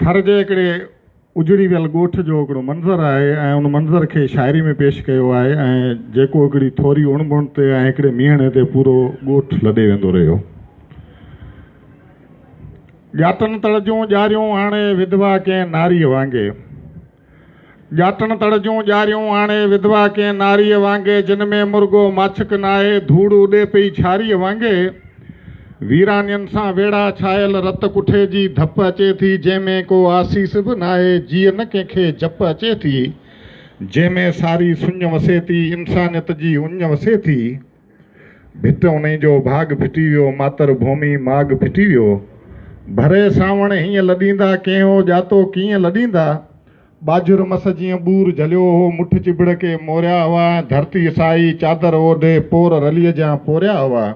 ٿر جي هڪڙي اجڙي ويل ڳوٺ جو هڪڙو منظر آهي ۽ ان منظر کي شاعري ۾ پيش ڪيو آهي ۽ جيڪو هڪڙي ٿوري اڻ بڻ تي ۽ هڪڙي مينهڙي تي پورو ڳوٺ لڏي ويندو رهيو. ڄاٽن تڙ جون ڄاريون آڻي وڌوا ڪنهن ناريء وانگي. ڄاٽن تڙ جون ڄاريون آڻي وڌوا ڪنهن ناريء وانگي جن ۾ مرڳو ماڇڪ ناهي ڌوڙ اڏي پئي ڇاريء وانگي. ويرانين سان ويڙها ڇايل رت ڪٺي جي ڌپ اچي ٿي جنهن ۾ ڪو آسيس به ناهي جيء نه ڪنهن کي جپ اچي ٿي جنهن ۾ ساري سڃ وسي ٿي انسانيت جي اڃ وسي ٿي ڀت انهي جو ڀاڳ ڦٽي ويو ماتر ڀومي ماڳ ڦٽي ويو ڀري سانوڻ هيئن لڏيندا ڪنهن هو ڄاتو ڪيئن لڏيندا ٻاجهر مس جيئن ٻور جهليو هو، مٺ چڀڙ ڪي موريا هئا ۽ ڌرتي سائي چادر اوڍي پور رليء جيان پوريا هئا.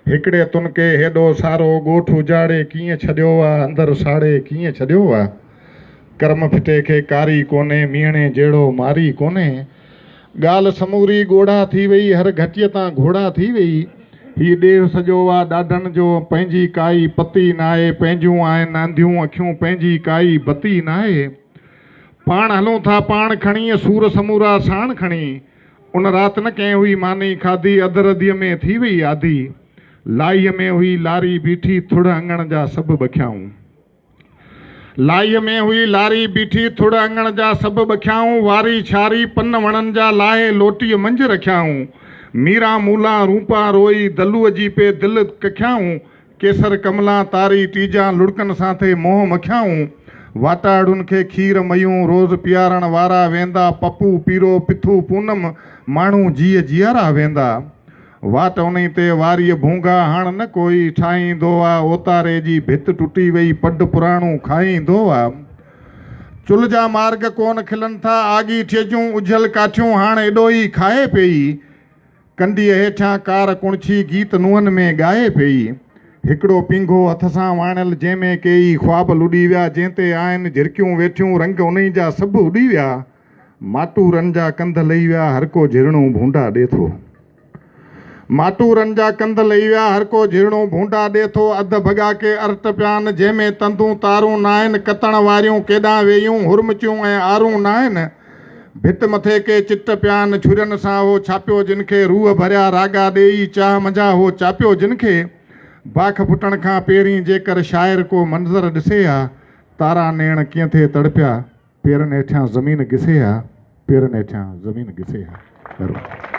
هڪڙي تنڪي هيڏو سارو ڳوٺ اجاڙي ڪيئن ڇڏيو آ، اندر ساڙي ڪيئن ڇڏيو آ. ڪرم ڦٽي کي ڪاري ڪونهي، مينهڻي جهڙو ماري ڪونهي. ڳالهه سموري ڳوڙها ٿي وئي، هر گهٽيء تان گهوڙا ٿي وئي. هي ڏيهه سڄو آ ڏاڍن جو، پنهنجي ڪائي پتي ناهي، پنهنجون آهن انڌيون اکيون، پنهنجي ڪائي بتي ناهي. پاڻ هلون ٿا پاڻ کڻي، سور سمورا ساڻ کڻي. ان رات نه ڪنهن هئي ماني کاڌي، اڌ رڌيء ۾ ٿي وئي آڌي. لاهيء ۾ هئي لاري بيٺي، ٿڙ اڱڻ جا سڀ ٻکيائون. لائيء ۾ هئي لاري بيٺي، ٿڙ اڱڻ جا سڀ ٻکيائون، واري ڇاري پن وڻن جا لاهي لوٽيء منجهه رکيائون. ميران مولان رونپان روئي، دلوء جي پي دل ڪکيائون، ڪيسر ڪملان تاري ٽيجان لڙڪن سان ٿي منهن مکيائون. واٽاڙن کي کير ميون روز پيارڻ وارا ويندا، پپو، پيرو، پٿو، پونم، ماڻهو جيء جيارا ويندا. واٽ انهي تي واريء ڀونگا هاڻ نه ڪوئي ٺاهيندو آ، اوتاري جي ڀت ٽٽي وئي پڊ پراڻو کائيندو آ. چلهه جا مارڳ ڪونه کلن ٿا، آڳي ٺيجون اجهل ڪاٺيون هاڻ اڏوهي کائي پيئي. ڪنڊيء هيٺيان ڪار ڪڻڇي گيت نونهن ۾ ڳائي پيئي. هڪڙو پينگهو هٿ سان واڻيل جنهن ۾ ڪيئي خواب لڏي ويا، جنهن تي آهن جهرڪيون ويٺيون رنگ انهي جا سڀ اڏي ويا. ماٽورن جا ڪنڌ لهي ويا، هرڪو جهرڻو ڀونڊا ڏي ٿو. ماٽورن جا ڪنڌ لهي ويا، هرڪو جهرڻو ڀونڊا ڏي ٿو. اڌ ڀڳا ڪي ارٽ پيان، جنهن ۾ تندون تارون ناهن، ڪتڻ واريون ڪيڏانهن وييون، هرمچيون ۽ آرون ناهن. ڀت مٿي ڪي چٽ پيان، ڇرين سان هو ڇاپيو جن کي، روح ڀريا راڳا ڏيئي، چاهه منجهان هو چاپيو جن کي. باک ڦٽڻ کان پهرين جيڪر شاعر ڪو منظر ڏسي ها، تارا نيڻ ڪيئن ٿي تڙپيا. پيرن هيٺيان زمين گسي ها پيرن هيٺيان زمين گسي ها. مھرباني.